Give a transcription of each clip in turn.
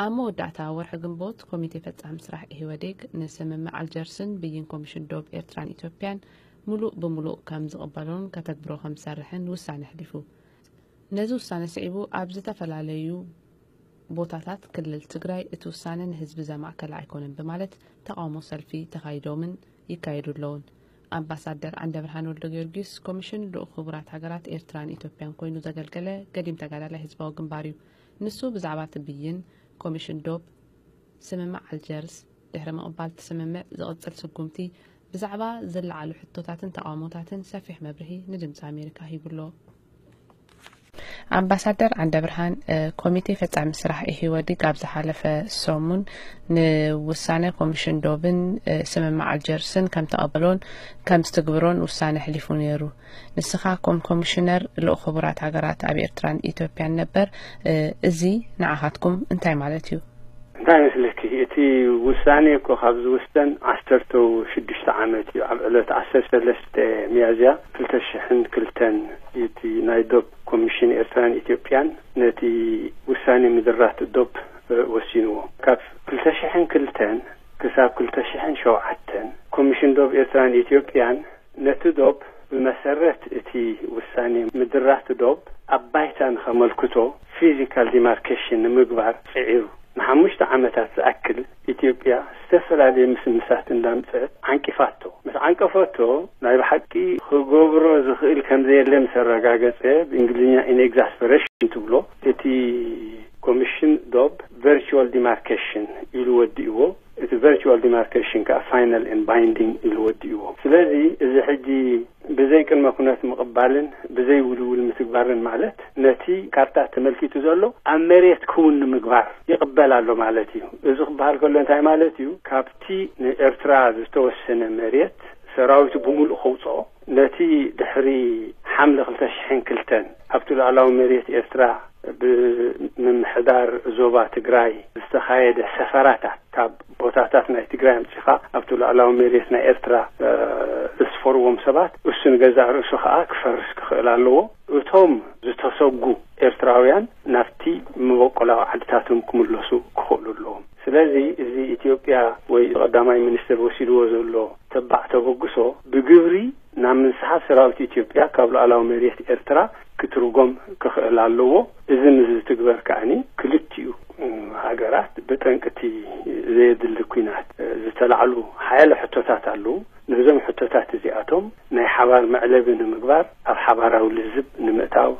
ኣብ መወዳእታ ወርሒ ግንቦት፣ ኮሚቴ ፈጻሚ ስራሕ ኢህወዴግ ንስምምዕ ኣልጀርስን ብይን ኮሚሽን ዶብ ኤርትራን ኢትዮጵያን ምሉእ ብምሉእ ከም ዝቕበሎን ከተግብሮ ከም ዝሰርሕን ውሳነ ኣሕሊፉ። ነዚ ውሳነ ስዒቡ፣ ኣብ ዝተፈላለዩ ቦታታት ክልል ትግራይ እቲ ውሳነ ንህዝቢ ዘማእከለ ኣይኮነን ብማለት ተቓውሞ ሰልፊ ተኻይዶምን ይካየዱ ኣለውን። ኣምባሳደር ዓንደብርሃን ወልደጊዮርጊስ፣ ኮሚሽን ልኡኽ ሕቡራት ሃገራት ኤርትራን ኢትዮጵያን ኮይኑ ዘገልገለ ገዲም ተጋዳላይ ህዝባዊ ግንባር እዩ። ንሱ ብዛዕባ እቲ ብይን ኮሚሽን ዶብ፣ ስምምዕ ኣልጀርስ፣ ድሕሪ ምቕባል እቲ ስምምዕ ዝቕጽል ስጉምቲ፣ ብዛዕባ ዝለዓሉ ሕቶታትን ተቓውሞታትን ሰፊሕ መብርሂ ንድምፂ ኣሜሪካ ሂቡ ኣሎ። ኣምባሳደር ዓንደብርሃን፣ እ፣ ኮሚቴ ፈጻሚ ስራሕ ኢህወዲግ ኣብ ዝሓለፈ ሰሙን ንውሳነ ኮሚሽን ዶብን፣ እ፣ ስምምዕ ኣልጀርስን ከም ተቐበሎን ከም ዝትግብሮን ውሳነ ኣሕሊፉ ነይሩ። ንስኻ ከም ኮሚሽነር ልኡኽ ሕቡራት ሃገራት ኣብ ኤርትራን ኢትዮጵያን ነበር፣ እ፣ እዚ ንዓኻትኩም እንታይ ማለት እዩ? እንታይ መስለኪ፣ እቲ ውሳኔ እኮ ካብ ዝውሰን ዓሰርተ ሽዱሽተ ዓመት እዩ። ኣብ ዕለት ዓሰርተ ሰለስተ ሚያዝያ ክልተ ሽሕን ክልተን እቲ ናይ ዶብ ኮሚሽን ኤርትራን ኢትዮጵያን ነቲ ውሳኔ ምድራት ዶብ፣ እ፣ ወሲንዎ። ካብ ክልተ ሽሕን ክልተን ክሳብ ክልተ ሽሕን ሸውዓተን ኮሚሽን ዶብ ኤርትራን ኢትዮጵያን ነቲ ዶብ ብመሰረት እቲ ውሳኔ ምድራት ዶብ ኣብ ባይታ ንኸመልክቶ ፊዚካል ዲማርኬሽን ንምግባር ጽዒሩ። ንሓሙሽተ ዓመታት ዝኣክል ኢትዮጵያ ዝተፈላለየ ምስምሳት እንዳምጸት ዓንቂፋቶ። ምስ ዓንቀፈቶ ናይ ብሓቂ ክገብሮ ዝኽእል ከም ዘየለ ምስ ኣረጋገጸ፣ ብእንግሊዝኛ ኢንኤግዛስፐሬሽን ትብሎ፣ እቲ ኮሚሽን ዶብ ቨርቹዋል ዲማርኬሽን ኢሉ ወዲእዎ። እቲ ቨርቹዋል ዲማርኬሽን ከኣ ፋይናል ኤንድ ባይንዲንግ ኢሉ ወዲእዎ። ስለዚ እዚ ሕጂ ብዘይ ቅድመ ኩነት ምቕባልን ብዘይ ውልውል ምትግባርን ማለት ነቲ ካርታ ተመልኪቱ ዘሎ ኣብ መሬት ክውን ንምግባር ይቕበል ኣሎ ማለት እዩ። እዚ ክበሃል ከሎ እንታይ ማለት እዩ? ካብቲ ንኤርትራ ዝተወሰነ መሬት ሰራዊቱ ብምሉእ ከውፅኦ፣ ነቲ ድሕሪ ሓምለ ክልተ ሽሕን ክልተን ኣብቲ ሉዓላዊ መሬት ኤርትራ ብምምሕዳር ዞባ ትግራይ ዝተኻየደ ሰፈራታት፣ ካብ ቦታታት ናይ ትግራይ ኣምጺኻ ኣብቲ ሉዓላዊ መሬት ናይ ኤርትራ፣ እ፣ ዝስፈርዎም ሰባት፣ እሱ ንገዛእ ርእሱ ኸኣ ክፈርስ ክኽእል ኣለዎ። እቶም ዝተሰጉ ኤርትራውያን ናብቲ መበቆላዊ ዓድታቶም ክምለሱ ክኽእሉ ኣለዎም። ስለዚ እዚ ኢትዮጵያ ወይ ቀዳማይ ሚኒስትር ወሲድዎ ዘሎ ተባዕ ተበግሶ ብግብሪ ናብ ምንስሓብ ሰራዊት ኢትዮጵያ ካብ ሉዓላዊ መሬት ኤርትራ ክትርጎም ክኽእል ኣለዎ። እዚ ምስ ዝትግበር ከኣኒ ክልቲኡ ሃገራት ብጠንቅቲ ዘየድሊ ኲናት ዝተላዕሉ ሓያለ ሕቶታት ኣለዉ። ነዞም ሕቶታት እዚኣቶም ናይ ሓባር መዕለቢ ንምግባር ኣብ ሓባራዊ ልዝብ ንምእታው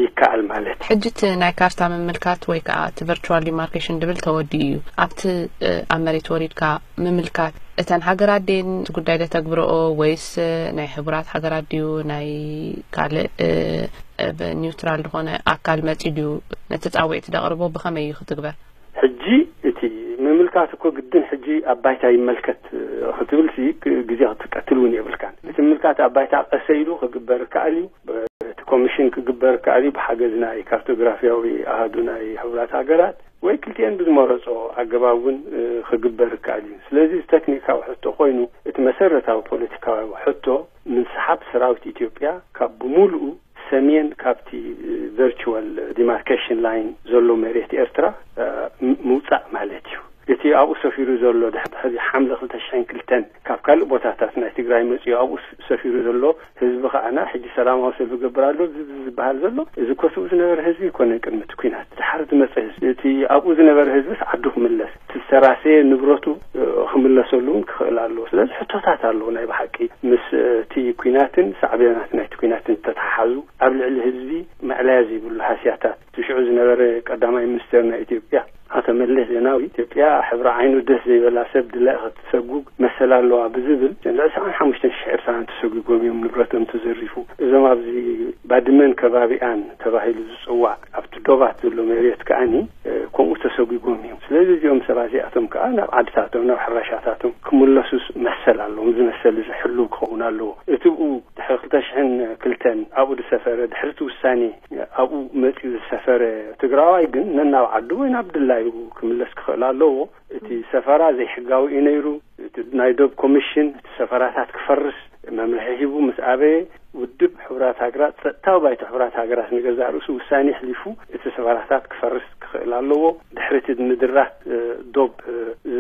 ይከኣል ማለት እዩ። ሕጂ እቲ ናይ ካርታ ምምልካት ወይ ከዓ እቲ ቨርቹዋል ዲማርኬሽን ድብል ተወዲኡ እዩ። ኣብቲ፣ እ፣ ኣብ መሬት ወሪድካ ምምልካት እተን ሃገራት ድየን እቲ ጉዳይ ዘተግብረኦ ወይስ፣ እ፣ ናይ ሕቡራት ሃገራት ድዩ ናይ ካልእ፣ እ፣ እ፣ ብ-፣ ኒውትራል ዝኾነ ኣካል መጺኡ ድዩ ነቲ ጻውዒት ዘቕርቦ? ብኸመይ እዩ ክትግበር? ሕጂ እቲ ምምልካት እኮ ግድን ሕጂ ኣብ ባይታ ይመልከት፣ እ፣ ክትብል ሲ ግ-፣ ግዜ ክትቀትል እውን የብልካን። እቲ ምምልካት ኣብ ባይታ ቀሰ ኢሉ ክግበር ይከኣል እዩ። ብ-፣ እቲ ኮሚሽን ክግበር ይከኣል እዩ ብሓገዝ ናይ ካርቶግራፊያዊ ኣሃዱ ናይ ሕቡራት ሃገራት ወይ ክልቲኤን ብዝመረጾ ኣገባብ እውን፣ እ፣ ክግበር ይከኣል እዩ። ስለዚ እዚ ተክኒካዊ ሕቶ ኮይኑ እቲ መሰረታዊ ፖለቲካዊ ሕቶ ምንስሓብ ሰራዊት ኢትዮጵያ ካብ ብምሉኡ ሰሜን ካብቲ ቨርቹዋል ዲማርኬሽን ላይን ዘሎ መሬት ኤርትራ፣ እ፣ ም-፣ ምውጻእ ማለት እዩ። እቲ ኣብኡ ሰፊሩ ዘሎ ድሕ-፣ ድሕሪ ሓምለ ክልተ ሽሕን ክልተን ካብ ካልእ ቦታታት ናይ ትግራይ መጺኡ ኣብኡ ስ-፣ ሰፊሩ ዘሎ ህዝቢ ከኣና ሕጂ ሰላማዊ ሰልፊ ገብር ኣሎ ዝ-፣ ዝ-፣ ዝበሃል ዘሎ፣ እዚ ኮስኡ ዝነበረ ህዝቢ ኣይኮነን። ቅድሚ እቲ ኲናት ድሓር ዝመጸ ህዝቢ፣ እቲ ኣብኡ ዝነበረ ህዝብስ ዓዱ ክምለስ፣ እቲ ዝተራሰየ ንብረቱ፣ እ፣ ክምለሰሉ እውን ክኽእል ኣለዎ። ስለዚ ሕቶታት ኣለዎ ናይ ብሓቂ ምስ፣ እ፣ እቲ ኲናትን ሳዕቤናት ናይቲ ኲናትን ተተሓሓዙ ኣብ ልዕሊ ህዝቢ መዕለያ ዘይብሉ ሃስያታት። እቲ ሽዑ ዝነበረ ቀዳማይ ሚኒስተር ናይ ኢትዮጵያ ኣቶ መለስ ዜናዊ፣ ኢትዮጵያ ሕብሪ ዓይኑ ደስ ዘይበላ ሰብ ድላ ክትሰጉግ መሰል ኣለዋ ብዝብል ልዕሊ ሰብዓን ሓሙሽተን ሽሕ ኤርትራውያን ተሰጒጎም እዮም፣ ንብረቶም ተዘሪፉ። እዞም ኣብዚ ባድመን ከባቢኣን ተባሂሉ ዝጽዋዕ ኣብቲ ዶባት ዘሎ መሬት ከኣኒ፣ እ፣ ከምኡ ተሰጒጎም እዮም። ስለዚ እዚኦም ሰባት እዚኣቶም ከኣ ናብ ዓድታቶም፣ ናብ ሕራሻታቶም ክምለሱስ መሰል ኣለዎም። እዚ መሰል እዚ ሕሉው ክኸውን ኣለዎ። እቲ ብኡ ድሕሪ ክልተ ሽሕን ክልተን ኣብኡ ዝሰፈረ፣ ድሕሪ እቲ ውሳኔ ኣብኡ መጺኡ ዝሰፈረ ትግራዋይ ግን ነናብ ዓዱ ወይ ናብ ድላዩ ክምለስ ክኽእል ኣለዎ። እቲ ሰፈራ ዘይሕጋዊ እዩ ነይሩ። እቲ ናይ ዶብ ኮሚሽን እቲ ሰፈራታት ክፈርስ መምርሒ ሂቡ ምስ ኣበየ፣ ውድብ ሕቡራት ሃገራት፣ ጸጥታዊ ባይቶ ሕቡራት ሃገራት ንገዛእ ርእሱ ውሳኔ ኣሕሊፉ፣ እቲ ሰፈራታት ክፈርስ ክኽእል ኣለዎ። ድሕሪ እቲ ምድራት፣ እ፣ ዶብ፣ እ፣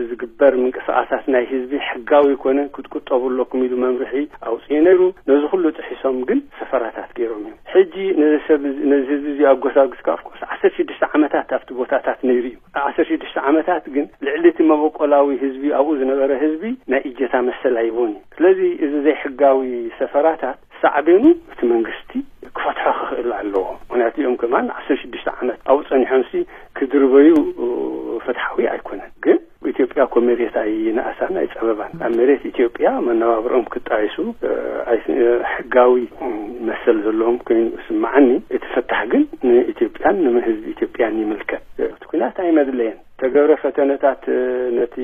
ዝግበር ምንቅስቓሳት ናይ ህዝቢ ሕጋዊ ኣይኮነን፣ ክትቁጠቡ ኣለኩም ኢሉ መምርሒ ኣውጺኡ ነይሩ። ነዚ ኩሉ ጥሒሶም ግን ሰፈራታት ገይሮም እዮም። ሕጂ ነዚ ሰብ እዚ፣ ነዚ ህዝቢ እዚ ኣጎሳጒስካ፣ ኦፍኮርስ፣ ዓሰርተ ሽዱሽተ ዓመታት ኣብቲ ቦታታት ነይሩ እዩ። ኣብ ዓሰርተ ሽዱሽተ ዓመታት ግን ልዕሊ እቲ መበቆላዊ ህዝቢ፣ ኣብኡ ዝነበረ ህዝቢ ናይ እጀታ መሰል ኣይቦን እዩ። ስለዚ እዚ ዘይሕጋዊ ሰፈራታት ሳዕቤኑ እቲ መንግስቲ ክፈትሖ ክኽእል ኣለዎ። ምኽንያቱ እዮም ከማን ዓሰርተ ሽዱሽተ ዓመት ኣብኡ ጸኒሖምሲ ክድርበዩ ፍትሓዊ ኣይኮነን። ግን ኢትዮጵያ እኮ መሬት ኣይነኣሳን ኣይጸበባን። ኣብ መሬት ኢትዮጵያ መነባብሮኦም ክጣየሱ፣ እ፣ ኣይ-፣ እ፣ ሕጋዊ መሰል ዘለዎም ኮይኑ ይስምዓኒ። እቲ ፈታሕ ግን ንኢትዮጵያን ንህዝቢ ኢትዮጵያን ይምልከት። እቲ ኩናት ኣይመድለየን። ተገብረ ፈተነታት፣ እ፣ ነቲ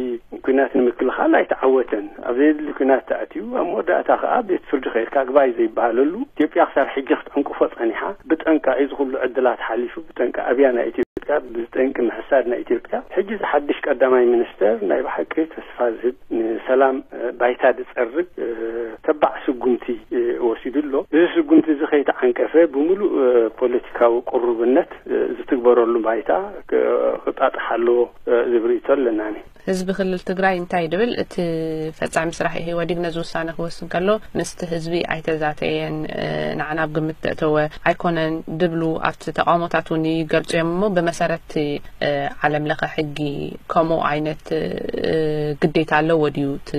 ኩናት ንምክልኻል ኣይተዓወተን። ኣብ ዘየድሊ ኩናት ተኣትዩ፣ ኣብ መወዳእታ ከኣ ቤት ፍርዲ ከይድካ ኣግባይ ዘይበሃለሉ፣ ኢትዮጵያ ክሳብ ሕጂ ክትዕንቅፎ ጸኒሓ። ብጠንቃ እዚ ኩሉ ዕድላት ሓሊፉ፣ ብጠንቂ ኣብያ ናይ ኢትዮጵያ፣ ብጠንቂ ምሕሳድ ናይ ኢትዮጵያ፣ ሕጂ እዚ ሓድሽ ቀዳማይ ሚኒስተር ናይ ብሓቂ ተስፋ ዝህብ፣ ንሰላም፣ እ፣ ባይታ ዝጸርግ፣ እ፣ ተባዕ ስጉምቲ፣ እ፣ ወሲዱ ኣሎ። እዚ ስጉምቲ እዚ ከይተዓንቀፈ፣ ብምሉእ፣ እ፣ ፖለቲካዊ ቅሩብነት፣ እ፣ ዝትግበረሉ ባይታ ክ-፣ ክጣጥሕ ኣለዎ፣ እ፣ ዝብል ርእይቶ ኣለናኒ። ህዝቢ ክልል ትግራይ እንታይ ድብል? እቲ ፈጻሚ ስራሕ ኢህወዲግ ነዚ ውሳነ ክወስን ከሎ ምስቲ ህዝቢ ኣይተዛተየን፣ እ፣ ንዓና ኣብ ግምት ዘእተወ ኣይኮነን ድብሉ ኣብቲ ተቃውሞታት እውን ይገልጹ እዮም። እሞ ብመሰረት እቲ፣ እ፣ ዓለም ለኸ ሕጊ ከምኡ ዓይነት፣ እ፣ ግዴታ ኣለዎ ድዩ እቲ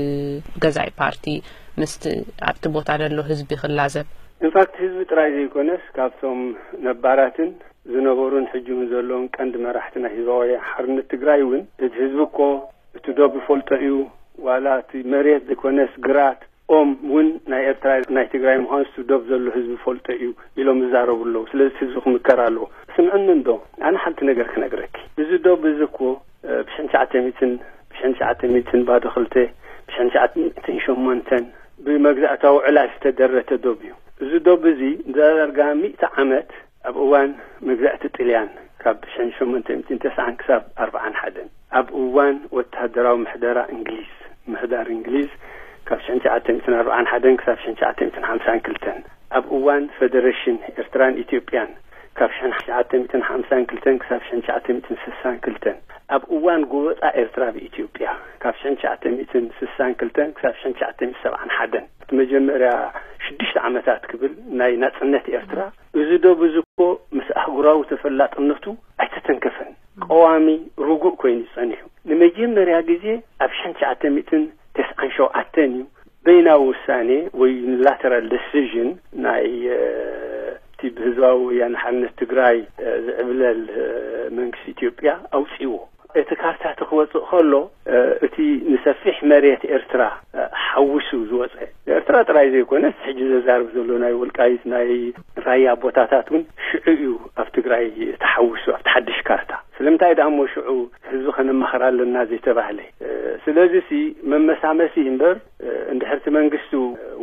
ገዛኢ ፓርቲ ምስቲ ኣብቲ ቦታ ዘሎ ህዝቢ ክላዘብ? ኢንፋክት ህዝቢ ጥራይ ዘይኮነስ ካብቶም ነባራትን ዝነበሩን ሕጂውን ዘለውን ቀንዲ መራሕቲ ናይ ህዝባዊ ሓርነት ትግራይ እውን እቲ ህዝቢ እኮ እቲ ዶብ ይፈልጦ እዩ፣ ዋላ እቲ መሬት ዘይኮነስ ግራት ኦም እውን ናይ ኤርትራ ናይ ትግራይ ምዃኑ እቲ ዶብ ዘሎ ህዝቢ ይፈልጦ እዩ ኢሎም ይዛረቡ ኣለዉ። ስለዚ እቲ ህዝቢ ክምከር ኣለዎ። ስምዕኒ እንዶ፣ ኣነ ሓንቲ ነገር ክነግረኪ። እዚ ዶብ እዚ እኮ፣ እ፣ ብሽሕን ትሽዓተ ሚእትን፣ ብሽሕን ትሽዓተ ሚእትን ባዶ ክልተ፣ ብሽሕን ትሽዓተ ሚእትን ሸሞንተን ብመግዛእታዊ ዕላል ዝተደረተ ዶብ እዩ። እዚ ዶብ እዚ ንዳርጋ ሚእቲ ዓመት ኣብ እዋን መግዛእቲ ጥልያን ካብ ሽሕን ሸሞንተ ሚእትን ተስዓን ክሳብ ኣርብዓን ሓደን፣ ኣብ እዋን ወተሃደራዊ ምሕደራ እንግሊዝ፣ ምሕዳር እንግሊዝ ካብ ሽሕን ትሽዓተ ሚእትን ኣርብዓን ሓደን ክሳብ ሽሕን ትሽዓተ ሚእትን ሓምሳን ክልተን፣ ኣብ እዋን ፈደረሽን ኤርትራን ኢትዮጵያን ካብ ሽሕን ትሽዓተ ሚእትን ሓምሳን ክልተን ክሳብ ሽሕን ትሽዓተ ሚእትን ስሳን ክልተን፣ ኣብ እዋን ጎበጣ ኤርትራ ብኢትዮጵያ ካብ ሽሕን ትሽዓተ ሚእትን ስሳን ክልተን ክሳብ ሽሕን ትሽዓተ ሚእትን ሰብዓን ሓደን፣ እቲ መጀመርያ ሽዱሽተ ዓመታት ክብል ናይ ናጽነት ኤርትራ፣ እዚ ዶብ እዚ እኮ ምስ ኣህጉራዊ ተፈላጥነቱ ኣይተተንከፈን። ቀዋሚ ርጉእ ኮይኑ ጸኒሑ። ንመጀመርያ ግዜ ኣብ ሽሕን ትሽዓተ ሚእትን ተስዓን ሸውዓተን እዩ በይናዊ ውሳኔ ወይ ዩኒላተራል ደሲዥን ናይ፣ እ፣ እቲ ብህዝባዊ ወያነ ሓርነት ትግራይ፣ እ፣ ዝዕብለል፣ እ፣ መንግስቲ ኢትዮጵያ ኣውጺዎ። እቲ ካርታ እቲ ክወጽእ ከሎ፣ እ፣ እቲ ንሰፊሕ መሬት ኤርትራ፣ እ፣ ሓዊሱ ዝወጸ፣ ኤርትራ ጥራይ ዘይኮነስ ሕጂ ዘዛርብ ዘሎ ናይ ወልቃይት፣ ናይ ራያ ቦታታት እውን ሽዑ እዩ ኣብ ትግራይ ተሓዊሱ፣ ኣብቲ ሓድሽ ካርታ። ስለምንታይ ደኣ እሞ ሽዑ ህዝቢ ከነማኽር ኣለና ዘይተባህለ? እ፣ ስለዚ ሲ መመሳመሲ እምበር፣ እ፣ እንድሕር እቲ መንግስቲ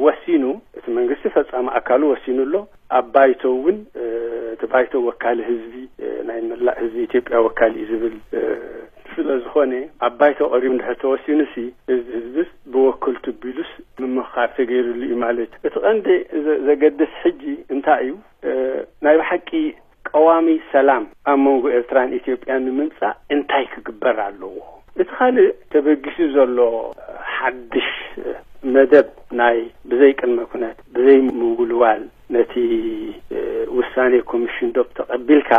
ወሲኑ፣ እቲ መንግስቲ ፈጻሚ ኣካሉ ወሲኑ ኣሎ። ኣብ ባይቶ እውን፣ እ፣ እቲ ባይቶ ወካሊ ህዝቢ፣ እ፣ ናይ መላእ ህዝቢ ኢትዮጵያ ወካሊ እዩ ዝብል፣ እ፣ ስለ ዝኾነ፣ ኣብ ባይቶ ቀሪቡ እንድሕር ተወሲኑ ሲ፣ እዚ ህዝብስ ብወከልቱ ቢሉስ ምምኽኻር ተገይሩሉ እዩ ማለት እዩ። እቲ ቀንዲ ዘ-፣ ዘገድስ ሕጂ እንታይ እዩ? እ፣ ናይ ብሓቂ ቀዋሚ ሰላም ኣብ መንጎ ኤርትራን ኢትዮጵያን ንምምጻእ እንታይ ክግበር ኣለዎ? እቲ ካልእ ተበጊሱ ዘሎ ሓድሽ መደብ ናይ ብዘይ ቅድመ ኩነት፣ ብዘይ ምውልዋል ነቲ፣ እ፣ ውሳኔ ኮሚሽን ዶብ ተቐቢልካ፣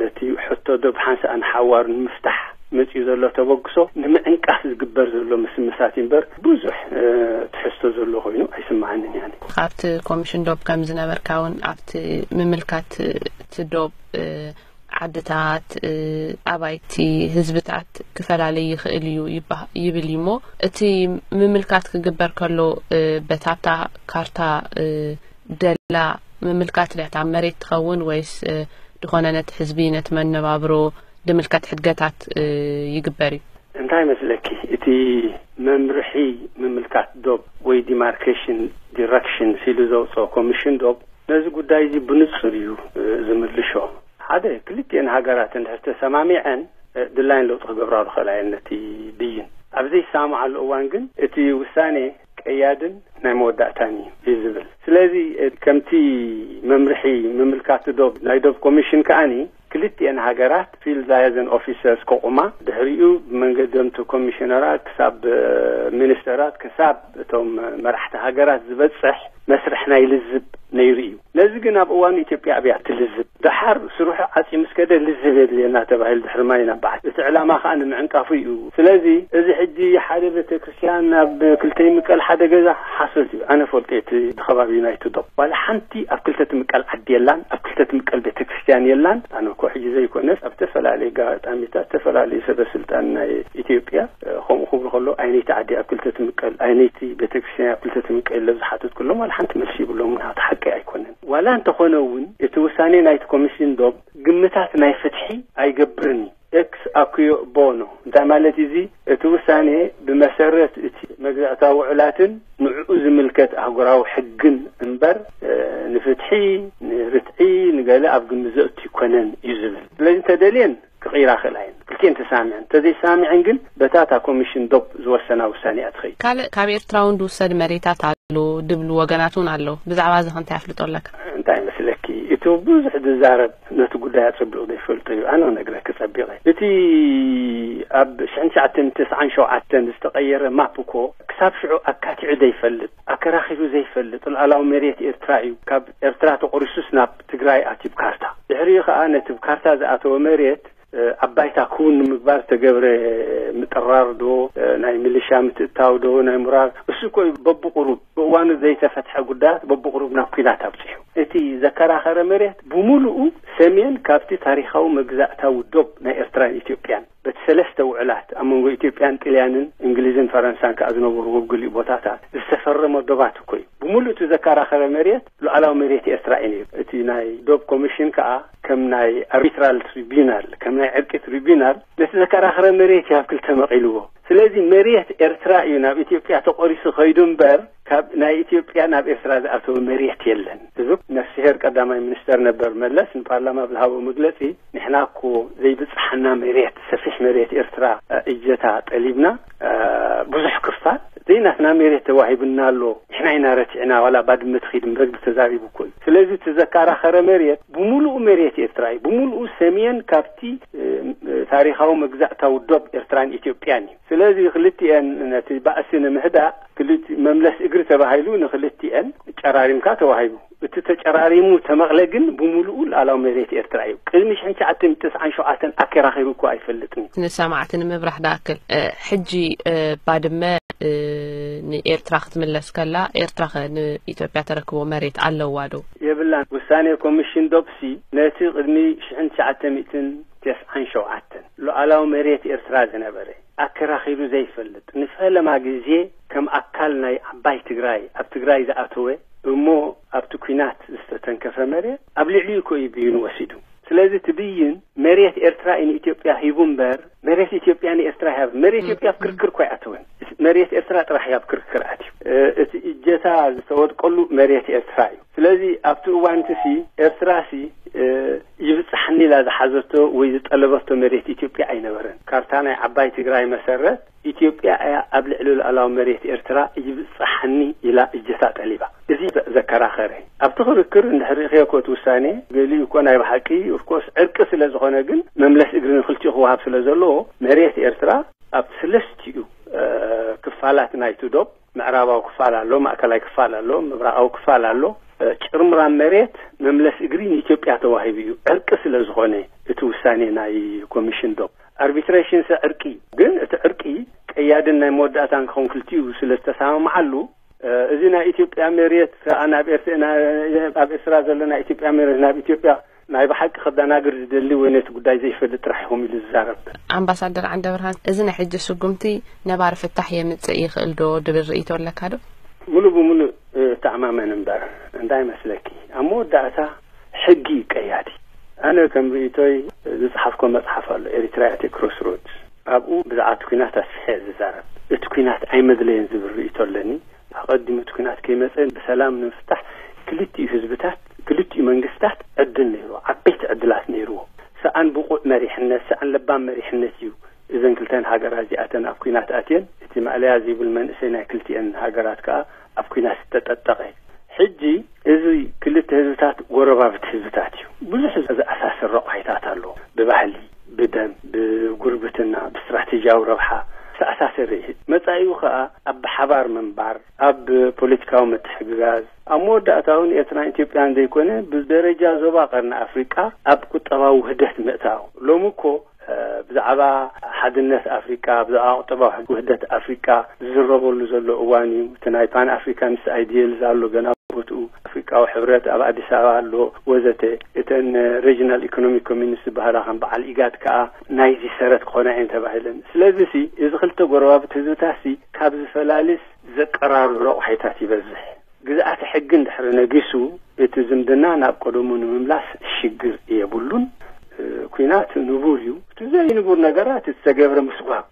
ነቲ ሕቶ ዶብ ሓንሳእ ንሓዋሩ ንምፍታሕ መጺኡ ዘሎ ተበግሶ ንምዕንቃፍ ዝግበር ዘሎ ምስምሳት እዩ እምበር ብዙሕ፣ እ፣ ትሕዝቶ ዘሎ ኮይኑ ኣይስምዓንን እያኒ። ኣብቲ ኮሚሽን ዶብ ከም ዝነበርካ እውን ኣብቲ ምምልካት እቲ ዶብ፣ እ፣ ዓድታት፣ እ፣ ኣባይቲ ህዝብታት ክፈላለይ ይኽእል እዩ ይባ-፣ ይብል እዩ እሞ፣ እቲ ምምልካት ክግበር ከሎ፣ እ፣ በታ ኣብታ ካርታ፣ እ፣ ደላ ምምልካት ድያ እታ መሬት ትኸውን ወይስ፣ እ፣ ዝኾነ ነቲ ህዝቢ ነቲ መነባብሮ ድምልከት ሕድገታት፣ እ፣ ይግበር እዩ? እንታይ መስለኪ፣ እቲ መምርሒ ምምልካት ዶብ ወይ ዲማርኬሽን ዲረክሽን ሲሉ ዘውፅኦ ኮሚሽን ዶብ ነዚ ጉዳይ እዚ ብንጹር እዩ፣ እ፣ ዝምልሾ። ሓደ፣ ክልቲኤን ሃገራት እንድሕር ተሰማሚዐን፣ እ፣ ድላይን ለውጢ ክገብራ ዝኽእላ እየን ነቲ ብይን። ኣብ ዘይሰማማዓሉ እዋን ግን እቲ ውሳኔ ቀያድን ናይ መወዳእታን እዩ እዩ ዝብል። ስለዚ እ፣ ከምቲ መምርሒ ምምልካቱ ዶብ ናይ ዶብ ኮሚሽን ከኣኒ ክልቲኤን ሃገራት ፊልድ ላያዘን ኦፊሰርስ ከቑማ፣ ድሕሪኡ ብመንገዶም እቲ ኮሚሽነራት ክሳብ እ፣ ሚኒስተራት ክሳብ እቶም መራሕቲ ሃገራት ዝበጽሕ መስርሕ ናይ ልዝብ ነይሩ እዩ። ነዚ ግን ኣብ እዋን ኢትዮጵያ ኣብያ ትልዝብ፣ ደሓር ስርሑ ዓፂ ምስ ከደ ልዝብ የድልየና ተባሂሉ ድሕሪ ማይ ናብ ባሕቲ። እቲ ዕላማ ከዓ ንምዕንቃፉ እዩ። ስለዚ እዚ ሕጂ ሓደ ቤተክርስትያን ናብ ክልተ ይምቀል ሓደ ገዛ ሓሶት እዩ። ኣነ ፈልጦ እቲ ከባቢ ዩናይትድ ዶብ ዋላ ሓንቲ ኣብ ክልተ ትምቀል ዓዲ የላን፣ ኣብ ክልተ ትምቀል ቤተክርስትያን የላን። ኣነ እኮ ሕጂ ዘይኮነስ ኣብ ዝተፈላለዩ ኣጋጣሚታት ዝተፈላለዩ ሰበ ስልጣን ናይ ኢትዮጵያ እ፣ ከምኡ ክብሉ ከሎ ኣይነይቲ ዓዲ ኣብ ክልተ ትምቀል፣ ኣይነይቲ ቤተክርስትያን ኣብ ክልተ ትምቀል ኢለ ዝሓተትኩሎም ዋላ ሓንቲ መልሲ ይብሎም። ናቱ ሓቂ ኣይኮነን። ዋላ እንተኾነ እውን እቲ ውሳኔ ናይቲ ኮሚሽን ዶብ ግምታት ናይ ፍትሒ ኣይገብርን እዩ። ኤክስ ኣኩዮ ቦኖ እንታይ ማለት እዚ? እቲ ውሳኔ ብመሰረት እቲ መግዛእታዊ ውዕላትን ንዕኡ ዝምልከት ኣህጉራዊ ሕግን እምበር እ፣ ንፍትሒ፣ ንርትዒ፣ ንገለ ኣብ ግምት ዘእቱ ኣይኮነን እዩ ዝብል። ስለዚ እንተደልየን ክቕይራ ክእላ እየን። ክልቲኤን ተሳሚዐን። እንተዘይሰማሚዐን ግን በታ እታ ኮሚሽን ዶብ ዝወሰና ውሳኔ እያ ትኸይድ። ካልእ ካብ ኤርትራ እውን ዝውሰድ መሬታት ኣሎ ድብሉ ወገናት እውን ኣለዉ። ብዛዕባ እዚ ከ እንታይ ኣፍልጦ ኣለካ? እንታይ መስለኪ? እቲ ብዙሕ ዝዛረብ ነቲ ጉዳይ ኣጸቢቑ ዘይፈልጦ እዩ። ኣነ ክነግረኪ ጸቢቐ። እቲ ኣብ ሽሕን ትሽዓተ ሚእትን ተስዓን ሸውዓተን ዝተቐየረ ማፕ እኮ ክሳብ ሽዑ ኣካቲዑ ዘይፈልጥ፣ ኣከራኺሩ ዘይፈልጥ ሉዓላዊ መሬት ኤርትራ እዩ። ካብ ኤርትራ ተቖሪሱስ ናብ ትግራይ ኣትዩ ብካርታ። ድሕሪኡ ከኣ ነቲ ብካርታ ዝኣተወ መሬት እ፣ ኣብ ባይታ ክውን ንምግባር ዝተገብረ ምጥራር ዶ፣ እ፣ ናይ ሚሊሻ ምትእታው ዶ፣ ናይ ሙራር፣ እሱ እኮ እዩ በብቑሩብ ብእዋኑ ዘይተፈትሐ ጉዳያት በብቑሩብ ናብ ኲናት ኣብፂሑ። እቲ ዘከራኸረ መሬት ብምሉኡ ሰሜን ካብቲ ታሪኻዊ መግዛእታዊ ዶብ ናይ ኤርትራን ኢትዮጵያን በቲ ሰለስተ ውዕላት ኣብ መንጎ ኢትዮጵያን ጥልያንን እንግሊዝን ፈረንሳን ከኣ ዝነበርዎ ገሊኡ ቦታታት ዝተፈረመ ዶባት እኮ እዩ። ብምሉእ እቲ ዘከራኸረ መሬት ሉዓላዊ መሬት ኤርትራ እዩ ነይሩ። እቲ ናይ ዶብ ኮሚሽን ከኣ ከም ናይ ኣርቢትራል ትሪቢዩናል፣ ከም ናይ ዕርቂ ትሪቢዩናል ነቲ ዘከራኸረ መሬት እዩ ኣብ ክልተ መቒልዎ። ስለዚ መሬት ኤርትራ እዩ ናብ ኢትዮጵያ ተቖሪሱ ከይዱ እምበር ካብ ናይ ኢትዮጵያ ናብ ኤርትራ ዝኣተወ መሬት የለን። እዚ ነፍስሄር ቀዳማይ ሚኒስተር ነበር መለስ ንፓርላማ ብዝሃቦ መግለጺ፣ ንሕና እኮ ዘይብጽሓና መሬት፣ ሰፊሕ መሬት ኤርትራ፣ እ፣ እጀታ ጠሊብና፣ እ፣ ብዙሕ ክፋል ዘይናትና መሬት ተዋሂቡና ኣሎ፣ ንሕና ኢና ረቲዕና፣ ዋላ ባድመ ትኺድ እምበር ተዛሪቡ እኮ እዩ። ስለዚ እቲ ዘከራኸረ መሬት ብምሉኡ መሬት ኤርትራ እዩ። ብምሉኡ ሰሜን ካብቲ፣ እ፣ ታሪኻዊ መግዛእታዊ ዶብ ኤርትራን ኢትዮጵያን እዩ። ስለዚ ክልቲኤን ነቲ ባእሲ ንምህዳእ ክልቲ-፣ መምለስ እግሪ ተባሂሉ ንክልቲኤን ጨራሪምካ ተዋሂቡ። እቲ ተጨራሪሙ ተመቕለ ግን ብምሉኡ ሉዓላዊ መሬት ኤርትራ እዩ። ቅድሚ ሽሕን ትሽዓተ ሚእትን ተስዓን ሸውዓተን ኣከራኺሩ እኮ ኣይፈልጥን እዩ። ንሰማዕቲ ንምብራህ ድኣክል፣ እ፣ ሕጂ፣ እ፣ ባድመ፣ እ፣ ንኤርትራ ክትምለስ ከላ፣ ኤርትራ ኸ ንኢትዮጵያ ተረክቦ መሬት ኣለዋ ዶ? የብላን። ውሳኔ ኮሚሽን ዶብሲ ነቲ ቅድሚ ሽሕን ትሽዓተ ሚእትን ተስዓን ሸውዓተን ሉዓላዊ መሬት ኤርትራ ዝነበረ ኣከራኺሩ ዘይፈልጥ፣ ንፈለማ ግዜ ከም ኣካል ናይ ዓባይ ትግራይ ኣብ ትግራይ ዝኣተወ እሞ ኣብቲ ኲናት ዝተተንከፈ መሬት ኣብ ልዕሊኡ እኮ እዩ ብይኑ ወሲዱ። ስለዚ እቲ ብይን መሬት ኤርትራ እዩ ንኢትዮጵያ ሂቡ እምበር መሬት ኢትዮጵያ ንኤርትራ ይሃብ። መሬት ኢትዮጵያ ኣብ ክርክር እኮ ኣይኣተወን። መሬት ኤርትራ ጥራሕ እዩ ኣብ ክርክር ኣትዩ። እ፣ እቲ እጀታ ዝተወድቀሉ መሬት ኤርትራ እዩ። ስለዚ ኣብቲ እዋን እቲ ሲ ኤርትራ ሲ፣ እ፣ ይብጽሓኒ ኢላ ዝሓዘቶ ወይ ዝጠለበቶ መሬት ኢትዮጵያ ኣይነበረን። ካርታ ናይ ዓባይ ትግራይ መሰረት ኢትዮጵያ እያ ኣብ ልዕሊ ሉዓላዊ መሬት ኤርትራ ይብጽሓኒ ኢላ እጀታ ጠሊባ። እዚ ዘ-፣ ዘከራኸረ። ኣብቲ ክርክር እንድሕር ርኢኽዮ እኮ እቲ ውሳኔ ገሊኡ እኮ ናይ ብሓቂ ኦፍኮርስ ዕርቂ ስለ ዝኾነ ግን መምለስ እግሪ ንክልቲኡ ክወሃብ ስለ ዘለዎ መሬት ኤርትራ ኣብ ሰለስቲኡ፣ እ፣ ክፋላት ናይቲ ዶብ ምዕራባዊ ክፋል ኣሎ፣ ማእከላይ ክፋል ኣሎ፣ ምብራቓዊ ክፋል ኣሎ። እ፣ ጭርምራም መሬት መምለስ እግሪ ንኢትዮጵያ ተዋሂቡ እዩ። ዕርቂ ስለ ዝኾነ እቲ ውሳኔ ናይ ኮሚሽን ዶብ። ኣርቢትሬሽን ሲ ዕርቂ እዩ። ግን እቲ ዕርቂ ቀያድን ናይ መወዳእታን ክኸውን ክልቲኡ ስለ ዝተሰማምዓሉ፣ እ፣ እዚ ናይ ኢትዮጵያ መሬት ከኣ ናብ ኤርት-፣ ና-፣ ኣብ ኤርትራ ዘሎ ናይ ኢትዮጵያ መሬት ናብ ኢትዮጵያ ናይ ብሓቂ ከደናግር ዝደሊ ወይ ነቲ ጉዳይ ዘይፈልጥ ጥራሕ ይኹም ኢሉ ዝዛረብ። ኣምባሳደር ዓንደብርሃን፣ እዚ ናይ ሕጂ ስጉምቲ ነባሪ ፍታሕ የምጽእ ይኽእል ዶ ድብል ርእይቶ ኣለካ ዶ? ሙሉ ብሙሉ እተኣማመን እምበር፣ እንታይ መስለኪ፣ ኣብ መወዳእታ ሕጊ እዩ ቀያዲ። ኣነ ከም ርእይቶይ ዝጸሓፍኮ መጽሓፍ ኣሎ፣ ኤሪትሪያ ኣት ክሮስሮድስ። ኣብኡ ብዛዕባ እቲ ኲናት ኣስፊሐ እየ ዝዛረብ። እቲ ኲናት ኣይመድለየን ዝብል ርእይቶ ኣለኒ። ኣቐዲሙ እቲ ኲናት ከይመጸ ብሰላም ንምፍታሕ ክልቲኡ ህዝብታት፣ ክልቲኡ መንግስታት ዕድል ነይርዎ፣ ዓበይቲ ዕድላት ነይርዎ። ሰኣን ብቑዕ መሪሕነት፣ ሰኣን ለባም መሪሕነት እዩ እዘን እተን ሃገራት እዚኣተን ኣብ ኲናት ኣትየን፣ እቲ ማእለያ ዘይብል መንእሰይ ናይ ክልቲኤን ሃገራት ከኣ ኣብ ኲናት ዝተጠጠቐ። ሕጂ እዚ ክልተ ህዝብታት ጎረባብቲ ህዝብታት እዩ። ብዙሕ ዘኣሳስር ረቋሒታት ኣለዎ። ብባህሊ፣ ብደም፣ ብጉርብትና፣ ብስትራቴጂያዊ ረብሓ ዝተኣሳሰረ እዩ። መጻኢኡ ከኣ ኣብ ብሓባር ምንባር፣ ኣብ ፖለቲካዊ ምትሕግጋዝ፣ ኣብ መወዳእታ እውን ኤርትራን ኢትዮጵያን ዘይኮነ ብደረጃ ዞባ ቀርኒ ኣፍሪቃ ኣብ ቁጠባዊ ውህደት ምእታው። ሎሚ እኮ ብዛዕባ ሓድነት ኣፍሪቃ፣ ብዛዕባ ቁጠባዊ ውህደት ኣፍሪቃ ዝዝረበሉ ዘሎ እዋን እዩ። እቲ ናይ ፓን ኣፍሪካኒስት ኣይዲየል ኣሎ፣ ገና ቦትኡ ኣፍሪቃዊ ሕብረት ኣብ ኣዲስ ኣበባ ኣሎ፣ ወዘተ። እተን ሬጂናል ኢኮኖሚክ ኮሚኒስት ዝበሃላ ከም በዓል ኢጋድ ከዓ ናይዚ ሰረት ክኾና እየን ተባሂለን። ስለዚ ሲ እዚ ክልተ ጎረባብቲ ህዝብታት ሲ ካብ ዝፈላልስ ዘቀራርብ ረቑሒታት ይበዝሕ። ግዝኣተ ሕጊ እንድሕሪ ነጊሱ፣ እቲ ዝምድና ናብ ቀደሙ ንምምላስ ሽግር የብሉን። እ፣ ኲናት ንቡር እዩ። እቲ ዘይንቡር ነገራት ዝተገብረ ምስጓግ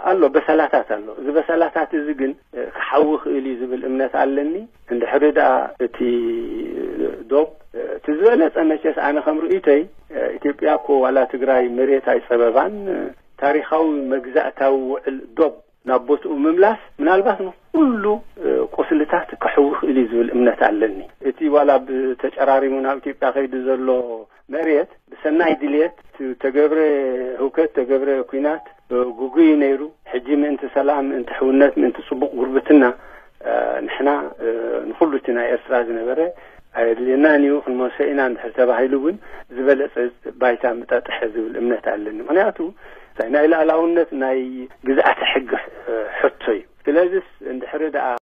ኣሎ፣ በሰላታት ኣሎ። እዚ በሰላታት እዚ ግን፣ እ፣ ክሓዊ ክእል እዩ ዝብል እምነት ኣለኒ። እንድሕሪ ደኣ እቲ ዶብ፣ እ፣ እቲ ዝበለጸ መቸስ ኣነ ከም ርእይቶይ፣ እ፣ ኢትዮጵያ እኮ ዋላ ትግራይ መሬት ኣይጸበባን፣ እ፣ ታሪኻዊ መግዛእታዊ ውዕል ዶብ ናብ ቦትኡ ምምላስ ምናልባት ንኩሉ፣ እ፣ ቁስልታት ከሕዊ ክእል እዩ ዝብል እምነት ኣለኒ። እቲ ዋላ ብተጨራሪሙ ናብ ኢትዮጵያ ከይዱ ዘሎ መሬት ብሰናይ ድልየት፣ እቲ ተገብረ ህውከት፣ ተገብረ ኲናት፣ እ፣ ጉጉይ ነይሩ። ሕጂ ምእንቲ ሰላም፣ ምእንቲ ሕውነት፣ ምእንቲ ጽቡቕ ጉርብትና፣ እ፣ ንሕና፣ እ፣ ንኹሉ እቲ ናይ ኤርትራ ዝነበረ ኣየድልየናን እዩ፣ ክንመልሶ ኢና እንድሕር ተባሂሉ እውን ዝበለጸ ባይታ ምጠጥሐ ዝብል እምነት ኣለኒ። ምኽንያቱ ናይ ልኣላውነት ናይ ግዝኣተ ሕጊ ሕቶ እዩ። ስለዚስ እንድሕሪ ደኣ